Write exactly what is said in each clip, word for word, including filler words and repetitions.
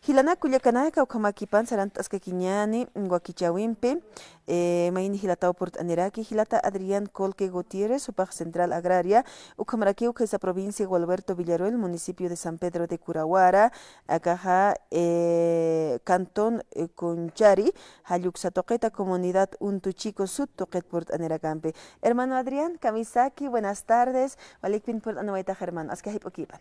Jilanak kullakanaka, ukhamakipan sarant'askakiñäni wakichäwimpi, eh, mayni jilataw purt'aniraki, jilata Adrián Colque Gutiérrez, jupax Central Agraria, ukhamarakiw khaysa provincia Gualberto Villarroel, municipio de San Pedro de Curawara, akaxa, eh, cantón, eh, Conchari, jall uksa tuqita comunidad Untuchico Sud tuqit purt'anirakampi. Hermano Adrián, kamisaki, buenas tardes, walikpin purt'aniwaytax hermano, aski jayp'ukïpan.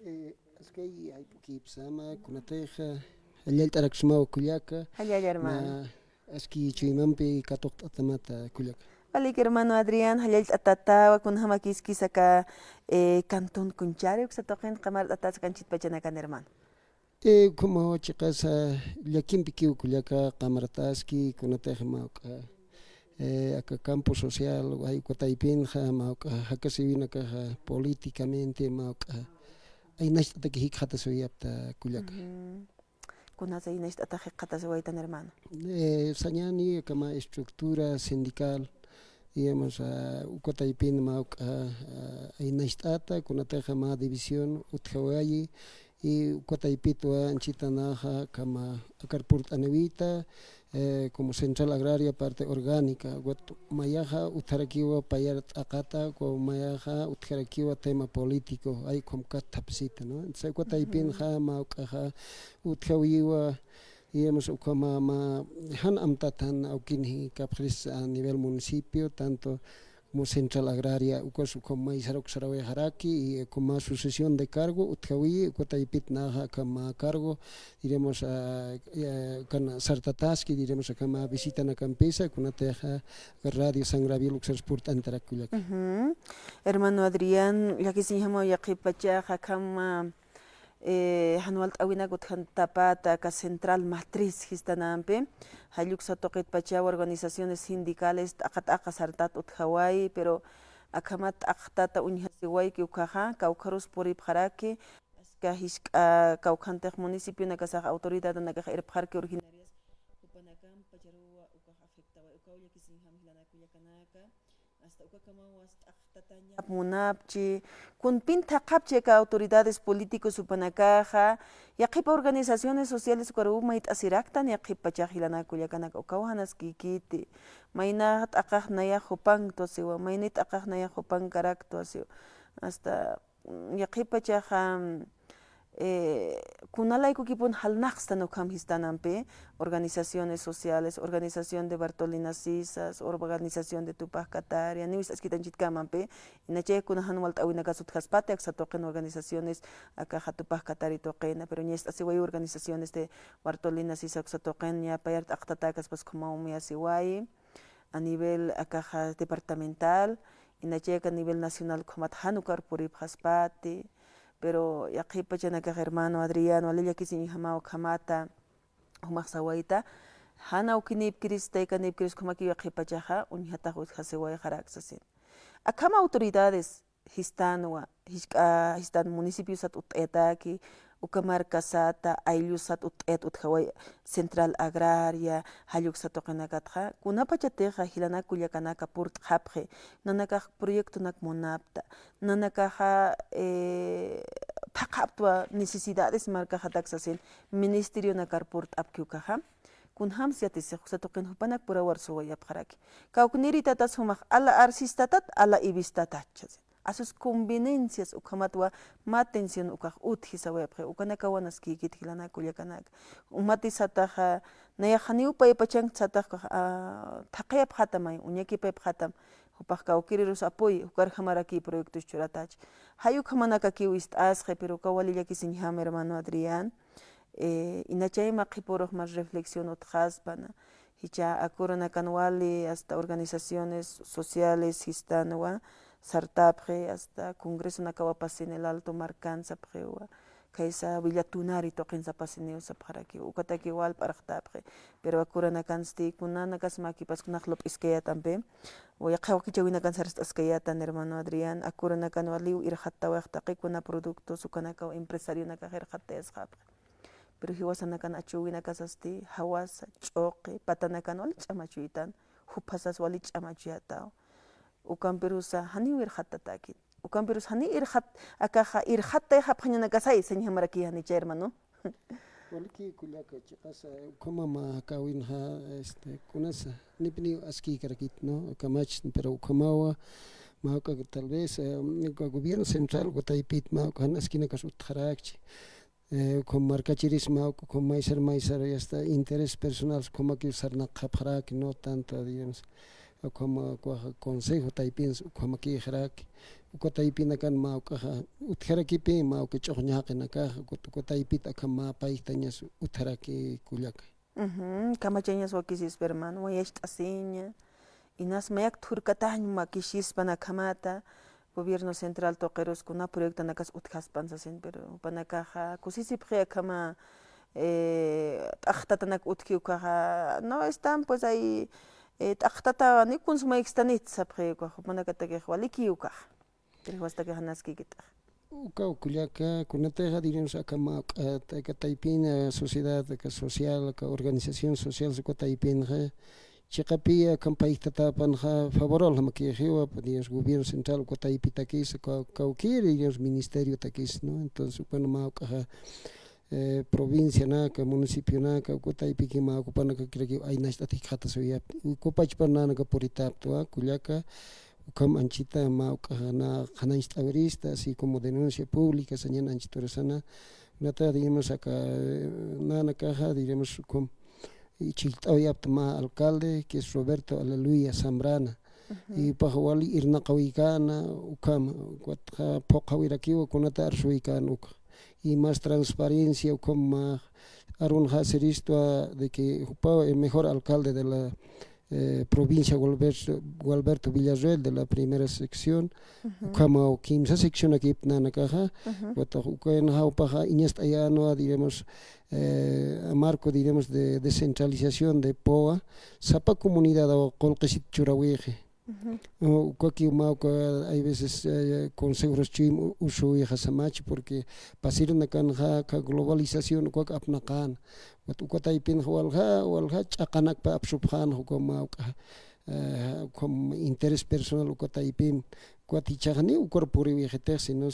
Eh, aski jayp'ukïpsama, kunatixa, jallallt'araksmaw kullaka. Jallalla hermano. Na, aski chuymampi katuqt'atamata kullaka. Walik hermano Adrián, jallallt'atatawa, kunjamakiskis aka, eh, cantón Conchari, uksa tuqin qamart'ataskanchit pachanakan hermano. Eh, ukhamaw chiqasa, llakimpikiw kullaka, qamartaski, kunatixa mawk'a. Eh, aka campo social, ay, uka taypinxa, mawk'a, jakasiwinakaxa, políticamente, mawk'a, aynacht'ataki jikxatasiwayapta kullaka. Ujú. Kunasa aynacht'ata jikxatasiwaytan, hermano. Eh, sañani, aka mä estructura sindical, digamos, ah, uka taypin mawk'a, ah, aynacht'ata, kunatixa mä división utjawayi, y uka taypitwa anchhitanaxa, aka mä akar purt'aniwita, eh, como Central Agraria parte orgánica, ukat mayaxa utjarakiwa payar t'aqata, ukat mayaxa utjarakiwa tema político, ay, ukham kathapsita, ¿no? Entonces, uka taypinxa, mawk'axa utjawiwa, digamos, ukhama mä jan amtatan awkinji kapxiris a nivel municipio, tanto como Central Agraria, ukas ukham maysar uksarawayxaraki, y como asociación de cargo, utjawi, uka taypit naxa aka mä cargo, diremos, ah, eh, kan sartataski, diremos, aka mä visitanakampisa, kunatixa, aka Radio San Gabriel uksar purt'anitarak kullaka. Ujú. Hermano Adrián, llakisiñjamaw yaqhip pachaxa, akham, eh, jan walt'äwinak utjantapata aka central matriz jistanampi, jall uksa tuqit pachaw organizaciones sindicales t'aqa t'aqa sartat utjawayi, pero akhamat t'aqtata uñjasiwayki ukhaxa, kawkharus puripxaraki, aska jisk'a kawkhantix municipionakasax autoridadanakax irpxarki originarias, jupanakamp pacharuwa ukax afectawayi, ukaw llakisiñjam jilanak kullakanaka. Hasta ukakamaw as t'aqtatañap munapchi, kunpin thaqhapchi aka autoridades políticos jupanakaxa, yaqhipa organizaciones sociales ukaruw mayt'asiraktan yaqhip pachax jilanak kullakanaka, ukaw jan askïkiti, mayna t'aqax nayax jupanktwa siwa, mayni t'aqax nayax jupankarakta siwa, hasta yaqhip pachaxa, eh, kunalaykukipun jalnaqstan ukham jistanampi, organizaciones sociales, organización de Bartolina Sisas, organización de Tupac Katari, janiw ist'askitanchitkamampi, inachay kuna jan walt'äwinakas utjaspati aksa tuqin organizaciones, akaxa Tupac Katari tuqina, pero ñast'asiwayi organizaciones de Bartolina Sisas uksa tuqin, ña payar t'aqtatäkaspas ukhamaw miyasiwayi. A nivel akaxa departamental, inachay aka nivel nacional ukhamat jan ukar puripxaspati, pero yaqhip pachanakax hermano Adrián, wali llakisiñjamaw ukhamata, jumax sawayta, jan awkinipkiris, taykanipkiris ukhamakiw yaqhip pachaxa, uñjatax utjasiwayxarak sasin. Akham autoridades, jistanwa, jisk'a, jistan municipiosat utt'ayataki, uka markasata, ayllusat utt'ayat utjaway Central Agraria, jall uksa tuqinakatxa, kunapachatixa jilanak kullakanaka purt'xapxi, nanakax proyectonak munapta, nanakaxa, eh, thaqhaptwa necesidades markaxatak sasin, ministerionakar purt'apki ukaxa, kunjams yatisix uksa tuqin jupanak purawar suwayapxaraki. Kawknïritatas jumax ala arsistatat, ala ibistatat, sasin. A sus conveniencias ukhamatwa mä atención ukax utji sawayapxi, ukanakaw jan askïkiti jilanak kullakanaka. Umatisataxa, nayax janiw paypachankt satax ukax, ah, thaqhayapxatam, uñakipayapxatam, jupax kawkïrirus apoy, ukarjamaraki proyectos churatachi. Jay ukhamanakakiw ist'asxi, pero ukaw wali llakisiñjam hermano Adrián. Eh, inachayma qhipürux mas reflexión utjaspa, na, jichha ak uranakan wali, hasta organizaciones sociales jistanwa, sartapxi, hasta congresonakawa pasin el Alto markan sapxiwa, khaysa Villa Tunari tuqin sapasiniw sapxarakiw, ukatakiw wal p'arxtapxi, pero ak uranakansti kunanakas mäkipas kunax lup'iskayatampi, o yaqha wakichäwinakan sarst'askayatan, hermano Adrián, ak uranakan waliw irxattawayxtaqi kuna productos ukanakaw empresarionakax irxattayasxapxi. Pero jiwasanakan achüwinakasasti, jawasa, ch'uqi, patanakan wali ch'amachuytan, jupasas wali ch'amachuyataw. Ukampirusa, janiw irxattatäkit. Ukampirusa, janiw irxat, akaxa, irxattayxapxañanakasay, sañjamaraki janicha, hermano. Waliki kullaka, chiqasa, ukhama mä kawinxa, este, kunasa, nipiniw askïkarakit, ¿no? Kamachsna, pero ukhamawa, mä uka tal vez, eh, uka gobierno central uka taypit mä uka jan askinakas utjarakchi. Eh, ukham markachiris mä uka, ukham maysar maysar, ya está, interés personal, ukhamakiw sarnaqxapxaraki, no tanto, digamos, ukham, uka consejo taypins ukhamakïxaraki, uka taypinakan mä ukaxa utjarakipi, mä uka ch'uxñaqinakaxa, uka, uka taypit akham mä payjtañas utjaraki kullaka. Ujú, kamachañas wakisispa hermano, wayacht'asiña, inas mayak thurkatañ wakisispan akhamata, gobierno central tuqirus kuna proyectonakas utjaspan sasin, pero jupanakaxa kusisipxi akhama, eh, t'aqtatanak utji ukaxa, no están pues ahí, eh, t'aqtatawa ni kuns maykistanit sapxi ukaxa, jupanakatakix waliki ukaxa. Tiriwastakix janaskïkitix. Uka kullaka, kunatixa, digamos, akhama, eh, aka taypin, eh, sociedad, aka social, aka organización social, uka taypinxa, chiqapi akham payjtatapanxa, favorable jamakïxiwa, digamos, gobierno central, uka taypitakis, uka, kawkïri, digamos, ministeriotakis, ¿no? Entonces, ukan mä ukaxa, eh, provincianaka, municipionaka, uka taypiki mä uka jupanakakirakiw aynacht'at jikxatasïwayapxi. Uka pachpa nanaka puritäpxtwa, kullaka, ukham anchita mä ukaxa nä qhanañcht'awirista, así como denuncia pública, sañan anchit urasana, nata, digamos, aka, eh, nanakaxa, digamos, ukham, y chillt'awayapxta mä alcalde, que es Roberto Aleluya Zambrana. Ujú. Y jupax wali irnaqawikana, ukham, ukatxa phuqhawirakiwa kunata arsuwikan uka. Y más transparencia, ukham mä arunxa siristwa de que jupaw el mejor alcalde de la, eh, provincia Gualberto, Gualberto Villarroel de la primera sección, ujú, ukhamaw kimsa seccionakipxta nanakaxa, ujú, ukatxa ukanxa jupaxa iñast'ayänwa, digamos, eh, marco, digamos, de descentralización de POA, sapa comunidadaw qullqisit churäwixi. Ujú. O, ukakiw mä uka, hay veces, eh, consejoras chuyma u-, usuwixa samachi, porque pasirnakanxa aka globalización ukak apnaqän. Ukat uka taypinxa walja, walja ch'aqanakpa apsupxänxa uka mä uka, eh, uka interés personal uka taypin. Ukat jichhaxa ni ukar puriwixitix, sino,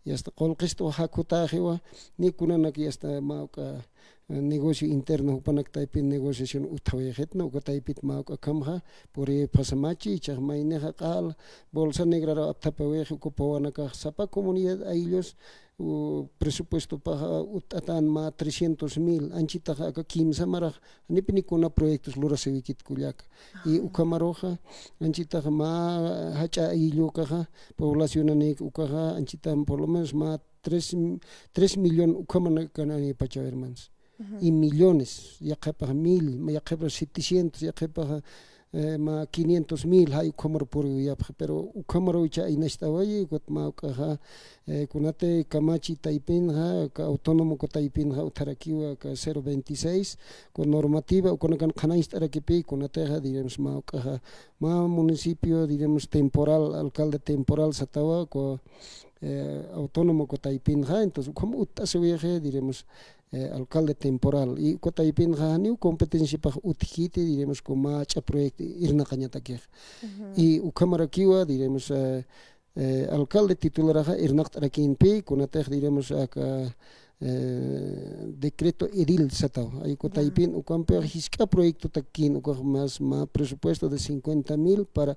y hasta qullqistwa jakhutäxiwa, ni kunanak, y hasta mä uka, eh, negocio interno, jupanak taypin negociación utjawayxitna, uka taypit mä uka akhamxa, puripxasamachi, jichhax maynixa q'al, bolsa negraraw apthapawayxi, uka POA-nakax sapa comunidad ayllus, u, presupuestopaxa utt'atän mä trescientos mil, anchitaxa aka kimsa marax, janipini kuna proyectos lurasiwikit kullaka. Y ukhamaruxa, anchitaxa mä jach'a ayllu ukaxa, poblacionanik ukaxa, anchitax por lo menos mä tres, tres millón ukhamanakanïpachaw, hermanos. Ujú. Y millones, yaqhipax mil, yaqhipax setecientos, yaqhipax, eh, mä quinientos mil, jay ukhamaru puriwayapxi, pero ukhamaruw jichha aynacht'awayi, ukat mä ukaxa, eh, kunati kamachi taypinxa, aka autónomo uka taypinxa utjarakiwa, aka cero veintiséis, uka normativa, ukanakan qhanañcht'arakipï, kunatixa, digamos, mä ukaxa, mä municipio, digamos, temporal, alcalde temporal satawa, uka, eh, autónomo uka taypinxa, entonces, ukham utt'asiwixi, digamos, eh, alcalde temporal. Y uka taypinxa janiw competenciapax utjkiti, digamos, uka mä jach'a proyecto irnaqañatakix. Ujú. Y ukhamarakiwa, digamos, eh, eh, alcalde titularaxa irnaqt'arakïnpï, kunatix, digamos, aka, eh, decreto edil sataw. Ay, uka taypin, ukampix jisk'a proyectotakïn, ukax más, mä presupuesto de cincuenta mil para,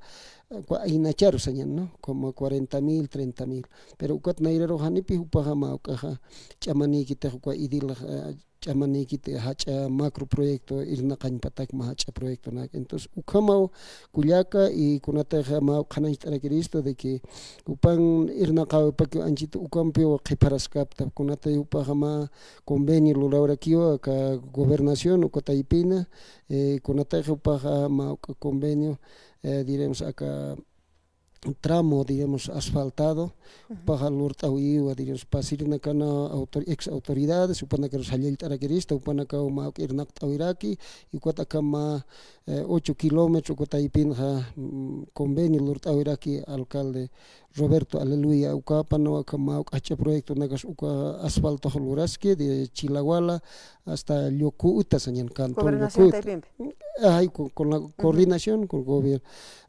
eh, uka aynacharu sañan, ¿no? Como cuarenta mil, treinta mil. Pero ukat nayraru janipï jupaxa mä ukaxa ch'amanïkitix uka edil, eh, ch'amanïkiti jach'a macroproyecto irnaqañpatak mä jach'a proyectonak. Entonces, ukhamaw kullaka y kunatixa mä qhanañcht'arakiristu de que jupan irnaqäwipakiw anchit ukampiw qhipharaskapta, kunati jupaxa mä convenio lurawirakiwa aka gobernación uka taypina, eh, kunatixa jupaxa mä uka convenio, eh, diremos aka tramo, digamos, asfaltado, ujú, jupaxa lurt'awiwa, digamos, pasirinakan autor-, ex autoridades, jupanakarus jallallt'arakirista, jupanakaw mä irnaqt'awiraki, y ukat akham mä, eh, ocho kilómetros, uka taypinxa, mm, convenio lurt'awiraki alcalde Roberto Aleluya, ukapan, uka mä juk'a jach'a proyectonakas uka asfaltox luraski, de Chilawala hasta Llucuta, sañan cantón Gobernación Llucuta. Taypimpi. Ajá, y con, con la coordinación con gobier-,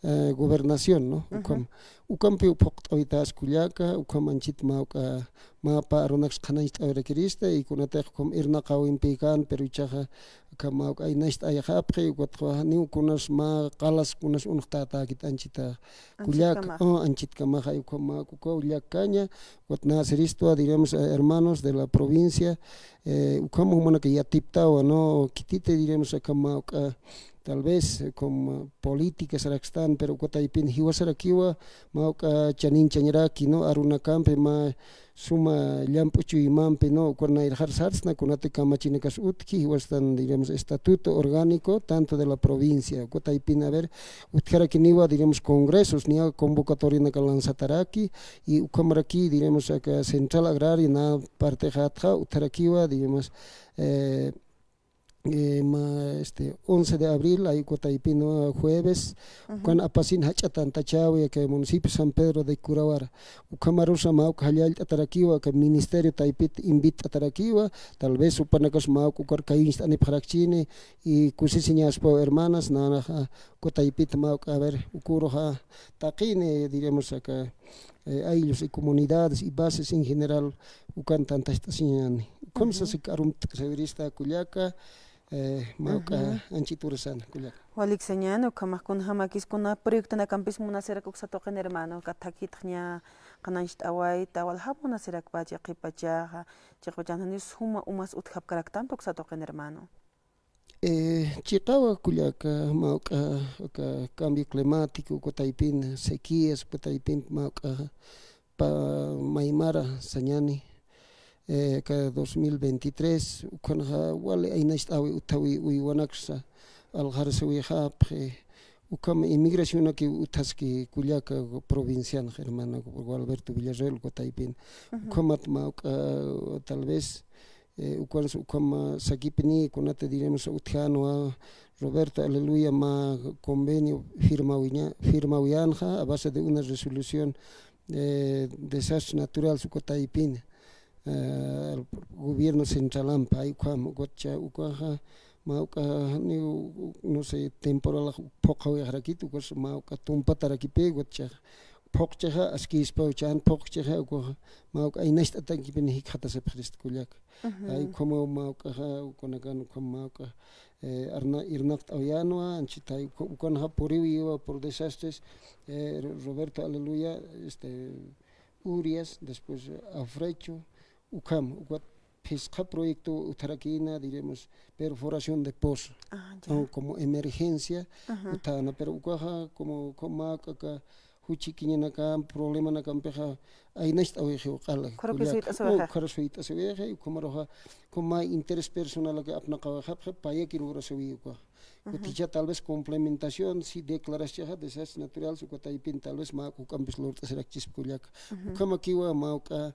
eh, gobernación, ¿no? Ujú. Ukham, ukhampi phuqt'awitayas kullaka, ukham anchit mä juk'a, mä pä arunaks qhanañcht'awirakirista, y kunatix ukham irnaqäwimpi kan, pero jichhaxa, aka mä juk'a aynacht'ayxapxi, ukatxa janiw kunas mä qalas kunas unxtatäkit anchita kullaka, anchitkamaxa. Oh, anchitkamaxa, ukham mä juk'a ullakaña, ukat nä siristwa, diríamos, eh, hermanos de la provincia, eh, ukham jumanaka yatiptawa, ¿no? Khititi, diríamos, aka mä juk'a, tal vez, eh, como políticas sarakstan, pero uka taypin jiwasarakiwa, mä juk'a chaninchañaraki, ¿no? Arunakampi mä suma llamp'u chuymampi, ¿no? Ukar nayrxar sarsna, kunati kamachinakas utji, jiwastan, diríamos, estatuto orgánico, tanto de la provincia, uka taypin, a ver, utjarakiniwa, diríamos, congresos, niya convocatorianaka lanzataraki, y ukhamaraki, diríamos, aka central agraria, nä partixatxa, utjarakiwa, diríamos, eh, eh, mä, este, once de abril, ay, uka taypin, ¿no? Jueves, ujú, ukan apasin jach'a tantachäwi, aka municipio San Pedro de Curawara. Ukhamarusa mä juk'a jallallt'atarakiwa, aka ministerio taypit invitt'atarakiwa, tal vez jupanakas mä juk'a ukar kayuñcht'anipxarakchini, y kusisiñaspaw hermanas, nanaxa, uka taypit mä juk'a, a ver, uküruxa taqini, diríamos, aka, eh, ayllus y comunidades y bases en general, ukan tantacht'asiñäni. Ukham sasik arumt'ksawirista kullaka, eh, mä juk'a anchit urasana kullaka. Walik sañäni, ukhamax kunjamakis kuna proyectonakampis munasirak uksa tuqin hermano, aka thakitxa qhanañcht'awayta, walja munasirakpacha, chiqpachaxa, chiqpachan janiw suma umas utjapkaraktanti uksa tuqin hermano. Eh, chiqawa kullaka, mä juk'a, aka cambio climático, uka taypin, sequías, uka taypin, mä juk'a, pa maymara sañäni, eh, aka dos mil veintitrés, ukhanxa wali aynacht'äwi utjawi uywanaksa, alxarsawixapxi, ukham inmigracionakiw utjaski kullaka provincianxa, hermano Gualberto Villarroel, uka taypin. Ujú. Ukhamat mä juk'a, tal vez, eh, ukansa ukham sakipini, kunata diríamos utjänwa, Roberto Aleluya mä convenio firmawiña-, firmawiyänxa a base de una resolución, eh, desastres naturales uka taypin, eh, gobierno centralampi, ay, ukham, ukatcha, ukaxa, mä juk'a, ni, no sé, temporalax phuqhawixarakit, ukas mä juk'a tumpatarakipi, ukatcha, phuqchixa, askïspaw ch'an phuqchixa, ukaxa, mä juk'a aynacht'atakipini jikxatasipxirist kullaka. Ujú. Ay, ukhamaw mä juk'axa, ukanakan ukham mä juk'a, eh, arna-, irnaqt'awayänwa, anchit ay, uka-, ukanxa puriwiwa por desastres, eh, Ro-, Roberto Aleluya, este, Urias, después, eh, Afrecho, ukham, ukat phisqa proyecto utjarakïna, diríamos, perforación de pozo. Ah, ya. O como emergencia, ujú, utjäna, pero ukaxa, como, como mä juk'a, juchikiñanakam, problemanakampixa, aynacht'awixiw q'ala. Ukharuki kullaka suyt'asiwixi. Ukhar suyt'asiwixi, ukhamaruxa, ukham mä interés personalaki apnaqawixapxi, payaki lurasiwi ukaxa. Ujú. Kuticha tal vez complementación, si declaraschixa, desastres naturales, uka taypin tal vez mä juk'ampis lurt'asirakchispa kullaka. Ujú. Ukhamakiwa mä juk'a,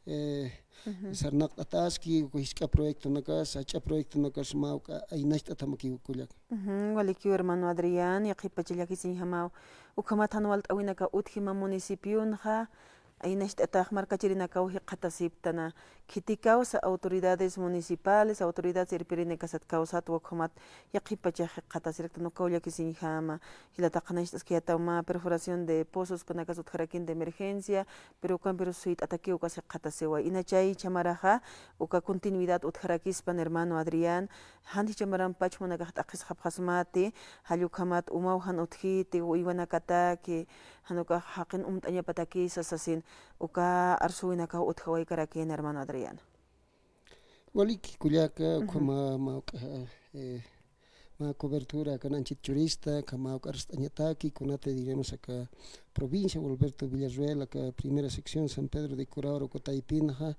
eh, ujú, sarnaqt'ataski, uka jisk'a proyectonakas, jach'a proyectonakas mä juk'a aynacht'atamakiw kullaka. Ujú, walikiw hermano Adrián, yaqhip pacha llakisiñjamaw. Ukhamat jan walt'äwinakaw utji mä municipionxa, aynacht'atax markachirinakaw jikxatasiptana. Khiti kawsa autoridades municipales, autoridades irpirinakasat kawsatwa ukhamat yaqhip pachax jikxatasiraktana, ukaw llakisiñjama. Jilata, qhanañcht'askayätaw mä perforación de pozos kunakas utjarakin de emergencia, pero ukampirus suyt'atakiw ukas jikxatasiwa. Inachay jichha maraxa, uka continuidad utjarakispan hermano Adrián, jan jichha maram pachmunakax t'aqhisxapxasmati, jall ukhamat umaw jan utjiti, uywanakataki, jan ukax jaqin umt'añapatakisa sasin, uka arsuwinakaw utjawaykarakïna hermano Adrián. Waliki kullaka, ujú, ukhama, mä juk'a, eh, mä cobertura, aka anchit churista, aka mä juk'a arst'añataki, kunata diríamos aka provincia, Gualberto Villarroel, aka primera sección, San Pedro de Curawara, uka taypinxa,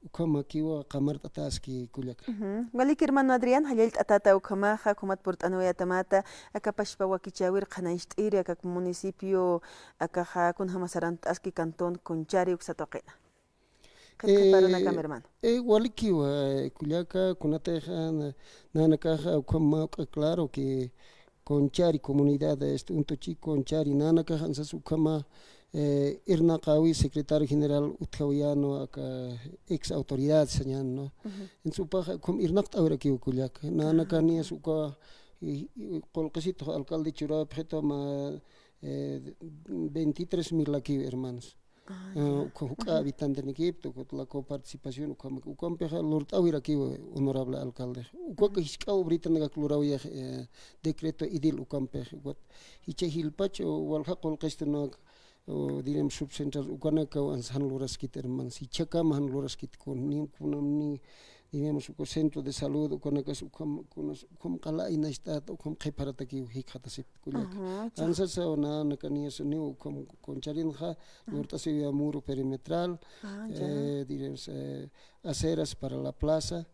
ukhamakiwa qamart'ataski kullaka. Ujú. Waliki hermano Adrián, jallallt'atäta ukhamaxa, ukhamat purt'aniwayätamata, aka pachpa wakichäwir qhanañcht'iri, aka municipio, akaxa kunjama sarant'aski cantón Conchari uksa tuqina. Qhipqhiparunakam, eh, hermano. Eh, walikiwa, eh, kullaka, kunatixa, na-, nanakaxa, ukham mä juk'a, claro que Conchari comunidad, este, Untuchi Conchari, nanakaxa, ansas ukhama, eh, irnaqäwi secretario general utjawayäni, aka ex autoridad sañäni, ¿no? Entonces, upaxa ukham irnaqt'awirakiw kullaka. Nanakaniya uka, i, i, qullqisitu alcalde churäpxitu mä, eh, veintitrés mil lakiw, hermanos. Ah, ya. Uka juk'a habitantenakipta, ukat la coparticipación, ukham, ukhampixa lurt'awirakiw, honorable alcalde. Ukaka jisk'a obritanakak luräwiyax, eh, decreto edil ukhampixa, ukat jichha jilpach, o walja qullqistuna, o diríamos subcentral, ukanakaw ansa jan luraskit, hermanos. Jichhakama jan luraskit, kun ni, kunam ni, diríamos, uka centro de salud, ukanakas ukham, kunas ukham qala aynacht'at, ukham qhiparatakiw jikxatasipta kullaka. Ajá, cha. Ansasaw nanakaniya suniw ukham kuncharinxa, lurt'asiwaya muro perimetral, ah, ya, eh, diríamos, eh, aceras para la plaza,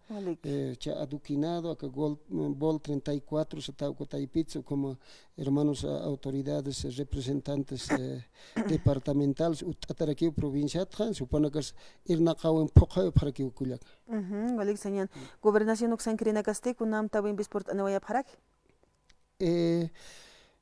eh, cha adoquinado, aka gol, bol treinta y cuatro, sata uka taypitsa, como hermanos, ah, autoridades, eh, representantes, eh, departamentales, utt'atarakiw provinciatxa, supanakas irnaqäwin phuqhayapxarakiw kullaka. Ujú, walik sañäni. Gobernación uksankirinakasti, kunamtawimpi purt'aniwayapxaraki. Eh,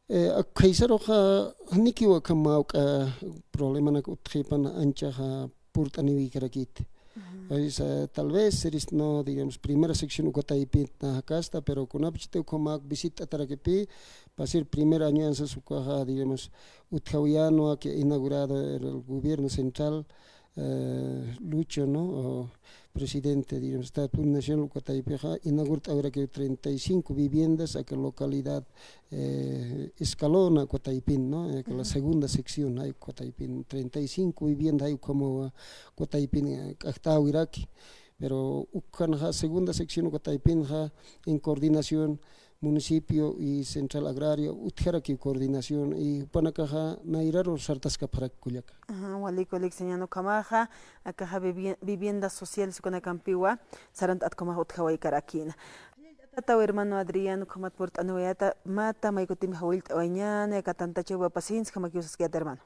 eh, ak-, khaysaruxa, janikiw akham mä juk'a problemanak utjipan anchaxa purt'aniwikarakiti. Ujú. Esa, tal vez, sirista, no, digamos, primera sección uka taypit naxa kasta, pero kunapachati ukham mä juk'a visit'atarakipï, pasir primer año ansas ukaxa, digamos, utjawayäni, que inaugurado el gobierno central, eh, Lucho, ¿no? O presidente, digamos, Estado Plurinacional uka taypixa, inaugurt'awirakiw treinta y cinco viviendas, aka localidad, eh, Escalona uka taypin, ¿no? Eh, que la segunda sección, jay uka taypin, treinta y cinco viviendas, jay ukhamawa uka taypin, eh, k'ajt'awiraki. Pero ukhanxa, segunda sección uka taypinxa, en coordinación municipio y central agraria, utjarakiw coordinación, y jupanakaxa nayraru sartaskapxarak kullaka. Ajá, walik, walik sañäni ukhamaxa, akaxa vivien-, viviendas sociales ukanakampiwa, sarant'at ukhamaxa utjawaykarakïna. Tataw hermano Adrián, ukhamat purt'aniwayäta, mata, may kutim jawillt'awayañäni, aka tantachaw apasiñsa, ukhamakiw saskayät hermano.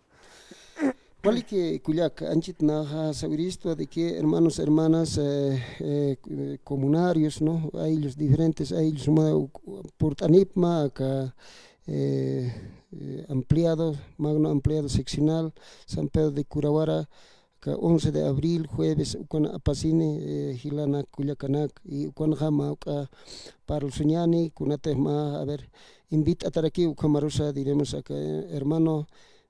Walik kullaka, anchhit naxa sawiristwa de que hermanos, hermanas, eh, eh, comunarios, ¿no? Ayllus, diferentes ayllus mä purt'anipxma aka, eh, eh, ampliado, magno ampliado seccional San Pedro de Curawara, aka once de abril, jueves, ukan apasini, eh, jilanak, kullakanak, y ukanxa mä juk'a parlsuñäni, kunatix mä, a ver, invit'atarakiw ukhamarusa, diremos, aka, eh, hermano,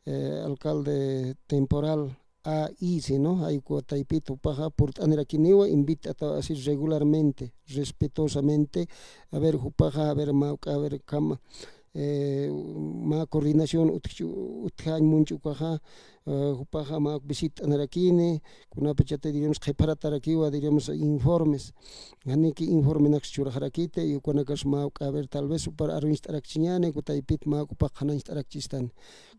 eh, alcalde temporal, A I, ¿no? Jay uka taypit jupaxa purt'anirakiniwa, invit'ata así regularmente, respetuosamente, a ver, jupaxa, a ver, mä juk'a, a ver, ukham, eh, mä coordinación utj-, utjañ munch ukaxa, eh, jupaxa mä visit'anirakini, kunapachati, digamos, qhiparatarakiwa, digamos, informes. Janiki informenaks churaxarakiti, y ukanakas mä juk'a, a ver, tal vez supar aruñcht'arakchiñäni, uka taypit mä juk'a paqanañcht'arakchistani.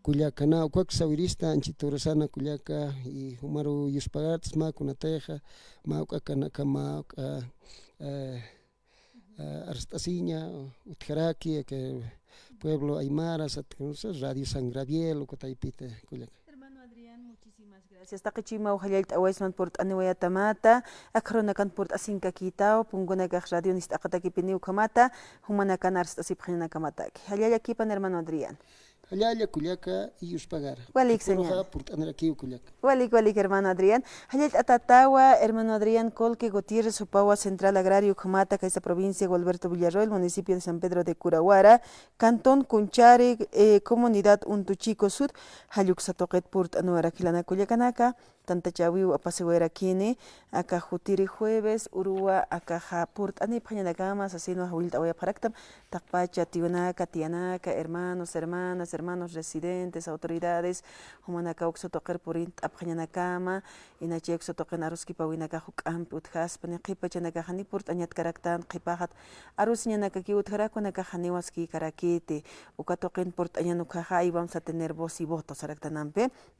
Kullaka, na ukak sawirista, anchhit urasana kullaka, y jumaru yuspagartsma kunatixa, mä juk'a kanaka, mä juk'a, eh, eh, arst'asiña utjaraki, aka pueblo aymara, sat, Radio San Gabriel, uka taypita, kullaka. Hermano Adrián, muchísimas gracias. Taqi chuymaw jallallt'awaysman purt'aniwayäta mata, akxarunakan purt'asinkakïtaw, punkunakax radio nist'aqatakipiniw ukhamata, jumanakan arst'asipxiñanakamataki. Jallallakipan, hermano Adrián. Jallalla kullaka, y yuspagar. Walik, señor. Purt'anirakiw kullaka. Walik, walik, hermano Adrián. Jallallt'atatawa, hermano Adrián Colque Gutiérrez, jupawa Central Agrario ukhamata, kaysa provincia Gualberto Villarroel, municipio de San Pedro de Curawara, cantón Cunchari, eh, comunidad Untuchico Sud, jall uksa tuqit purt'aniwarak jilanaka kullakanaka, tantachäwiw apasiwayarakini, aka jutiri jueves, uruwa akaxa purt'anipxañanakama, sasinwa jawillt'awayapxaraktam, taqpacha tiyunaka, tiyanaka, hermanos, hermanas, hermanos residentes, autoridades, jumanaka uksa tuqir purint'apxañanakama, inachay uksa tuqin aruskipawinaka juk'ampi utjaspa, ni qhipachanakaxa ni purt'añatkaraktan, qhipaxat arusiñanakakiw utjarak, kunakaxa janiw askïkarakiti, uka tuqin purt'añan ukhaxa, ahí vamos a tener voz y voto saraktanampi.